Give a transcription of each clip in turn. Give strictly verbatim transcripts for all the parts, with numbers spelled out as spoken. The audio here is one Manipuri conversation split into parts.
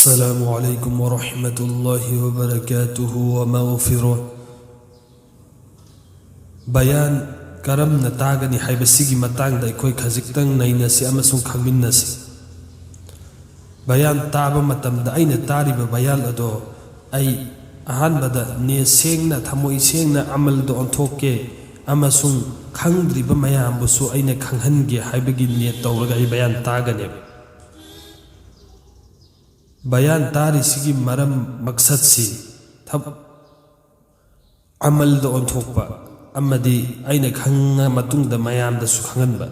السلام عليكم ورحمة الله وبركاته ومغفرة. ꯕꯌꯥꯟ ꯀꯔꯝꯅ ꯇꯥꯒꯅꯤ ꯍꯥꯏꯕꯁꯤꯒꯤ ꯃꯇꯥꯡꯗ ꯑꯩꯈꯣꯏ ꯈꯖꯤꯛꯇꯪ ꯅꯩꯅꯁꯤ ꯑꯃꯁꯨꯡ ꯈꯪꯃꯤꯟꯅꯁꯤ꯫ ꯕꯌꯥꯟ ꯇꯥꯕ ꯃꯇꯝꯗ ꯑꯩꯅ ꯇꯥꯔꯤꯕ ꯕꯌꯥꯟ ꯑꯗꯣ ꯑꯩ ꯑꯍꯥꯟꯕꯗ ꯅꯦ ꯁꯦꯡꯅ, ꯊꯃꯣꯏ ꯁꯦꯡꯅ ꯑꯃꯜꯗ ꯑꯣꯟꯊꯣꯛꯀꯦ ꯑꯃꯁꯨꯡ ꯈꯪꯗ꯭ꯔꯤꯕ ꯃꯌꯥꯝꯕꯨꯁꯨ ꯑꯩꯅ ꯈꯪꯍꯟꯒꯦ ꯍꯥꯏꯕꯒꯤ ꯅꯦꯠ ꯇꯧꯔꯒ ꯑꯩ ꯕꯌꯥꯟ ꯇꯥꯒꯅꯦꯕ꯫ ꯕꯌꯥꯟ ꯇꯥꯔꯤꯁꯤꯒꯤ ꯃꯔꯝ, ꯃꯛꯁꯠꯁꯤ ꯊꯕꯛ ꯑꯃꯜꯗ ꯑꯣꯟꯊꯣꯛꯄ ꯑꯃꯗꯤ ꯑꯩꯅ ꯈꯪꯉ ꯃꯇꯨꯡꯗ ꯃꯌꯥꯝꯗꯁꯨ ꯈꯪꯍꯟꯕ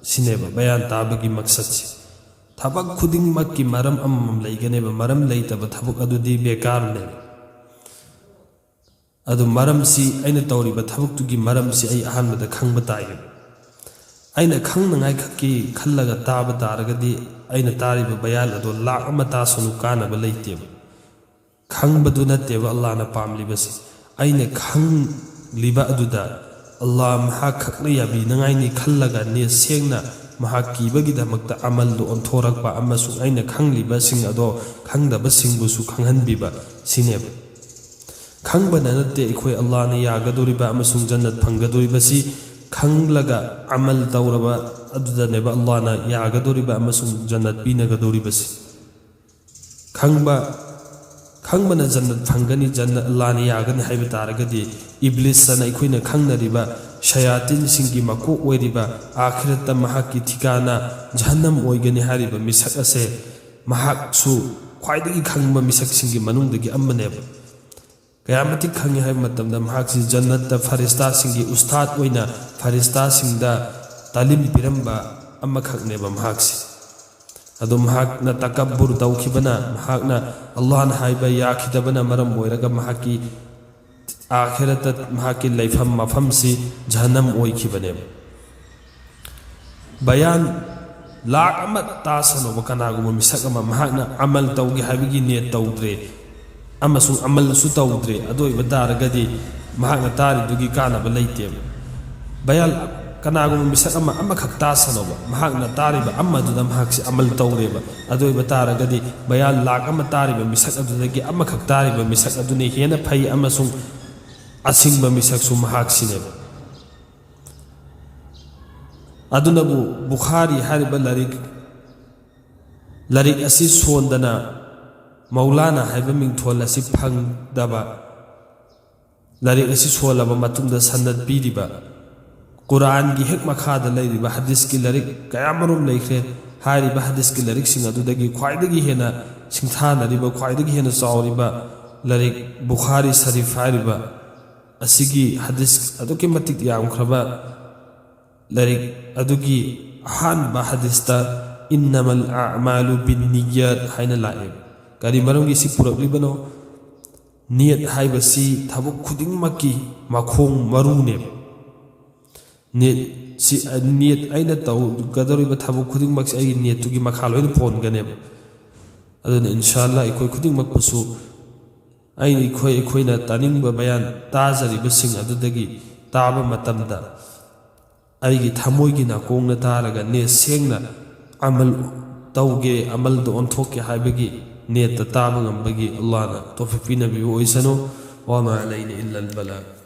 ꯁꯤꯅꯦꯕ ꯕꯌꯥꯟ ꯇꯥꯕꯒꯤ ꯃꯛꯁꯠꯁꯤ꯫ ꯊꯕꯛ ꯈꯨꯗꯤꯡꯃꯛꯀꯤ ꯃꯔꯝ ꯑꯃꯃꯝ ꯂꯩꯒꯅꯦꯕ, ꯃꯔꯝ ꯂꯩꯇꯕ ꯊꯕꯛ ꯑꯗꯨꯗꯤ ꯕꯦꯀꯥꯔꯅꯦꯕ꯫ ꯑꯗꯨ ꯃꯔꯝꯁꯤ, ꯑꯩꯅ ꯇꯧꯔꯤꯕ ꯊꯕꯛꯇꯨꯒꯤ ꯃꯔꯝꯁꯤ ꯑꯩ ꯑꯍꯥꯟꯕꯗ ꯈꯪꯕ ꯇꯥꯏꯌꯦꯕ꯫ ꯑꯩꯅ ꯈꯪꯅꯉꯥꯏ ꯈꯛꯀꯤ ꯈꯜꯂꯒ ꯇꯥꯕ ꯇꯥꯔꯒꯗꯤ ꯑꯩꯅ ꯇꯥꯔꯤꯕ ꯕꯌꯥꯟ ꯑꯗꯣ ꯂꯥꯛ ꯑꯃ ꯇꯥꯁꯅꯨ, ꯀꯥꯟꯅꯕ ꯂꯩꯇꯦꯕ꯫ ꯈꯪꯕꯗꯨ ꯅꯠꯇꯦꯕ ꯑꯜꯂꯥꯍꯅ ꯄꯥꯝꯂꯤꯕꯁꯤ꯫ ꯑꯩꯅ ꯈꯪꯂꯤꯕ ꯑꯗꯨꯗ ꯑꯜꯂꯥꯍ ꯃꯍꯥꯛ ꯈꯛꯅ ꯌꯥꯕꯤꯅꯉꯥꯏꯅꯤ ꯈꯜꯂꯒ ꯅꯦ ꯁꯦꯡꯅ ꯃꯍꯥꯛ ꯀꯤꯕꯒꯤꯗꯃꯛꯇ ꯑꯃꯜꯗꯨ ꯑꯣꯟꯊꯣꯔꯛꯄ ꯑꯃꯁꯨꯡ ꯑꯩꯅ ꯈꯪꯂꯤꯕꯁꯤꯡ ꯑꯗꯣ ꯈꯪꯗꯕꯁꯤꯡꯕꯨꯁꯨ ꯈꯪꯍꯟꯕꯤꯕ ꯁꯤꯅꯦꯕ꯫ ꯈꯪꯕꯅ ꯅꯠꯇꯦ ꯑꯩꯈꯣꯏ ꯑꯜꯂꯥꯍꯅ ꯌꯥꯒꯗꯧꯔꯤꯕ ꯑꯃꯁꯨꯡ ꯖꯟꯅꯠ ꯐꯪꯒꯗꯧꯔꯤꯕꯁꯤ, ꯈꯪꯂꯒ ꯑꯃꯜ ꯇꯧꯔꯕ ꯑꯗꯨꯗꯅꯦꯕ ꯑꯜꯂꯥꯍꯅ ꯌꯥꯒꯗꯧꯔꯤꯕ ꯑꯃꯁꯨꯡ ꯖꯟꯅꯠ ꯄꯤꯅꯒꯗꯧꯔꯤꯕꯁꯤ꯫ ꯈꯪꯕ, ꯈꯪꯕꯅ ꯖꯟꯅꯠ ꯐꯪꯒꯅꯤ, ꯖꯟꯅꯠ ꯑꯜꯂꯥꯍꯅ ꯌꯥꯒꯅꯤ ꯍꯥꯏꯕ ꯇꯥꯔꯒꯗꯤ, ꯏꯕ꯭ꯂꯤꯁ ꯑꯅ ꯑꯩꯈꯣꯏꯅ ꯈꯪꯅꯔꯤꯕ ꯁꯌꯥꯇꯤꯟꯁꯤꯡꯒꯤ ꯃꯀꯣꯛ ꯑꯣꯏꯔꯤꯕ, ꯑꯥꯈꯤꯔꯠꯇ ꯃꯍꯥꯛꯀꯤ ꯊꯤꯀꯥꯅ ꯖꯍꯟꯅꯝ ꯑꯣꯏꯒꯅꯤ ꯍꯥꯏꯔꯤꯕ ꯃꯤꯁꯛ ꯑꯁꯦ, ꯃꯍꯥꯛꯁꯨ ꯈ꯭ꯋꯥꯏꯗꯒꯤ ꯈꯪꯕ ꯃꯤꯁꯛꯁꯤꯡꯒꯤ ꯃꯅꯨꯡꯗꯒꯤ ꯑꯃꯅꯦꯕ꯫ ꯀꯌꯥ ꯃꯇꯤꯛ ꯈꯪꯉꯤ ꯍꯥꯏꯕ ꯃꯇꯝꯗ, ꯃꯍꯥꯛꯁꯤ ꯖꯟꯅꯠꯇ ꯐꯔꯤꯁꯇꯥꯁꯤꯡꯒꯤ ꯎꯁꯇꯥꯗ ꯑꯣꯏꯅ ꯐꯔꯤꯁꯇꯥꯁꯤꯡꯗ ꯇꯥꯂꯤꯝ ꯄꯤꯔꯝꯕ ꯑꯃꯈꯛꯅꯦꯕ ꯃꯍꯥꯛꯁꯤ꯫ ꯑꯗꯣ ꯃꯍꯥꯛꯅ ꯇꯀꯕꯨꯔ ꯇꯧꯈꯤꯕꯅ, ꯃꯍꯥꯛꯅ ꯑꯜꯂꯥꯍꯅ ꯍꯥꯏꯕ ꯌꯥꯈꯤꯗꯕꯅ ꯃꯔꯝ ꯑꯣꯏꯔꯒ ꯃꯍꯥꯛꯀꯤ ꯑꯥꯈꯤꯔꯠꯇ ꯃꯍꯥꯛꯀꯤ ꯂꯩꯐꯝ ꯃꯐꯝꯁꯤ ꯖꯍꯟꯅꯝ ꯑꯣꯏꯈꯤꯕꯅꯦꯕ꯫ ꯕꯌꯥꯟ ꯂꯥꯛ ꯑꯃ ꯇꯥꯁꯅꯨꯕ, ꯀꯅꯥꯒꯨꯝꯕ ꯃꯤꯁꯛ ꯑꯃ ꯃꯍꯥꯛꯅ ꯑꯃꯜ ꯇꯧꯒꯦ ꯍꯥꯏꯕꯒꯤ ꯅꯦꯠ ꯇꯧꯗ꯭ꯔꯦ ꯑꯃꯁꯨꯡ ꯑꯃꯜꯁꯨ ꯇꯧꯗ꯭ꯔꯦ, ꯑꯗꯨ ꯑꯣꯏꯕ ꯇꯥꯔꯒꯗꯤ ꯃꯍꯥꯛꯅ ꯇꯥꯔꯤꯗꯨꯒꯤ ꯀꯥꯟꯅꯕ ꯂꯩꯇꯦꯕ꯫ ꯕꯌꯥꯟ ꯀꯅꯥꯒꯨꯝꯕ ꯃꯤꯁꯛ ꯑꯃ ꯑꯃꯈꯛ ꯇꯥꯁꯅꯣꯕ, ꯃꯍꯥꯛꯅ ꯇꯥꯔꯤꯕ ꯑꯃꯗꯨꯗ ꯃꯍꯥꯛꯁꯤ ꯑꯃꯜ ꯇꯧꯔꯦꯕ꯫ ꯑꯗꯨ ꯑꯣꯏꯕ ꯇꯥꯔꯒꯗꯤ ꯕꯌꯥꯟ ꯂꯥꯛ ꯑꯃ ꯇꯥꯔꯤꯕ ꯃꯤꯁꯛ ꯑꯗꯨꯗꯒꯤ ꯑꯃꯈꯛ ꯇꯥꯔꯤꯕ ꯃꯤꯁꯛ ꯑꯗꯨꯅ ꯍꯦꯟꯅ ꯐꯩ ꯑꯃꯁꯨꯡ ꯑꯁꯤꯡꯕ ꯃꯤꯁꯛꯁꯨ ꯃꯍꯥꯛꯁꯤꯅꯦꯕ꯫ ꯑꯗꯨꯅꯕꯨ ꯕꯨꯈꯥꯔꯤ ꯍꯥꯏꯔꯤꯕ ꯂꯥꯏꯔꯤꯛ, ꯂꯥꯏꯔꯤꯛ ꯑꯁꯤ ꯁꯣꯟꯗꯅ ꯃꯧꯂꯥꯅꯥ ꯍꯥꯏꯕ ꯃꯤꯡꯊꯣꯜ ꯑꯁꯤ ꯐꯪꯗꯕ, ꯂꯥꯏꯔꯤꯛ ꯑꯁꯤ ꯁꯣꯜꯂꯕ ꯃꯇꯨꯡꯗ ꯁꯟꯅꯠ ꯄꯤꯔꯤꯕ, ꯀꯨꯔꯥꯟꯒꯤ ꯍꯦꯛ ꯃꯈꯥꯗ ꯂꯩꯔꯤꯕ ꯍꯗꯤꯁꯀꯤ ꯂꯥꯏꯔꯤꯛ ꯀꯌꯥꯃꯔꯨꯝ ꯂꯩꯈ꯭ꯔꯦ꯫ ꯍꯥꯏꯔꯤꯕ ꯍꯗꯤꯁꯀꯤ ꯂꯥꯏꯔꯤꯛꯁꯤꯡ ꯑꯗꯨꯗꯒꯤ ꯈ꯭ꯋꯥꯏꯗꯒꯤ ꯍꯦꯟꯅ ꯁꯤꯡꯊꯥꯅꯔꯤꯕ, ꯈ꯭ꯋꯥꯏꯗꯒꯤ ꯍꯦꯟꯅ ꯆꯥꯎꯔꯤꯕ ꯂꯥꯏꯔꯤꯛ ꯕꯨꯈꯥꯔꯤ ꯁꯔꯤꯐ ꯍꯥꯏꯔꯤꯕ ꯑꯁꯤꯒꯤ ꯍꯗꯤꯁ ꯑꯗꯨꯛꯀꯤ ꯃꯇꯤꯛ ꯌꯥꯝꯈ꯭ꯔꯕ ꯂꯥꯏꯔꯤꯛ ꯑꯗꯨꯒꯤ ꯑꯍꯥꯟꯕ ꯍꯗꯤꯁꯇ "ꯏꯟꯅꯃꯜ ꯑꯃꯥꯂꯨ ꯕꯤꯟꯅꯤꯌꯠ" ꯍꯥꯏꯅ ꯂꯥꯛꯑꯦ꯫ ꯀꯔꯤ ꯃꯔꯝꯒꯤ ꯁꯤ ꯄꯨꯔꯛꯂꯤꯕꯅꯣ? ꯅꯤꯌꯠ ꯍꯥꯏꯕꯁꯤ ꯊꯕꯛ ꯈꯨꯗꯤꯡꯃꯛꯀꯤ ꯃꯈꯣꯡ ꯃꯔꯨꯅꯦꯕ꯫ ꯅꯤꯌꯠ ꯁꯤ, ꯅꯤꯌꯠ ꯑꯩꯅ ꯇꯧꯒꯗꯧꯔꯤꯕ ꯊꯕꯛ ꯈꯨꯗꯤꯡꯃꯛꯁꯦ ꯑꯩꯒꯤ ꯅꯤꯌꯠꯇꯨꯒꯤ ꯃꯈꯥ ꯂꯣꯏꯅ ꯄꯣꯟꯒꯅꯦꯕ꯫ ꯑꯗꯨꯅ ꯏꯟꯁꯥ ꯑꯜꯂꯥ ꯑꯩꯈꯣꯏ ꯈꯨꯗꯤꯡꯃꯛꯄꯨꯁꯨ ꯑꯩꯅ, ꯑꯩꯈꯣꯏ, ꯑꯩꯈꯣꯏꯅ ꯇꯥꯅꯤꯡꯕ ꯕꯌꯥꯟ ꯇꯥꯖꯔꯤꯕꯁꯤꯡ ꯑꯗꯨꯗꯒꯤ ꯇꯥꯕ ꯃꯇꯝꯗ ꯑꯩꯒꯤ ꯊꯃꯣꯏꯒꯤ ꯅꯥꯀꯣꯡꯅ ꯇꯥꯔꯒ ꯅꯤꯌꯠ ꯁꯦꯡꯅ ꯑꯃꯜ ꯇꯧꯒꯦ, ꯑꯃꯜꯗ ꯑꯣꯟꯊꯣꯛꯀꯦ ꯍꯥꯏꯕꯒꯤ ꯅꯤꯌꯠꯇ ꯇꯥꯕ ꯉꯝꯕꯒꯤ ꯑꯜꯂꯥꯍꯅ ꯇꯧꯐꯤꯛ ꯄꯤꯅꯕꯤꯕ ꯑꯣꯏꯁꯅꯨ꯫ ꯋꯥꯃꯥ ꯑꯂꯩꯅ ꯏꯜꯂꯜ ꯕꯂꯥꯒ꯫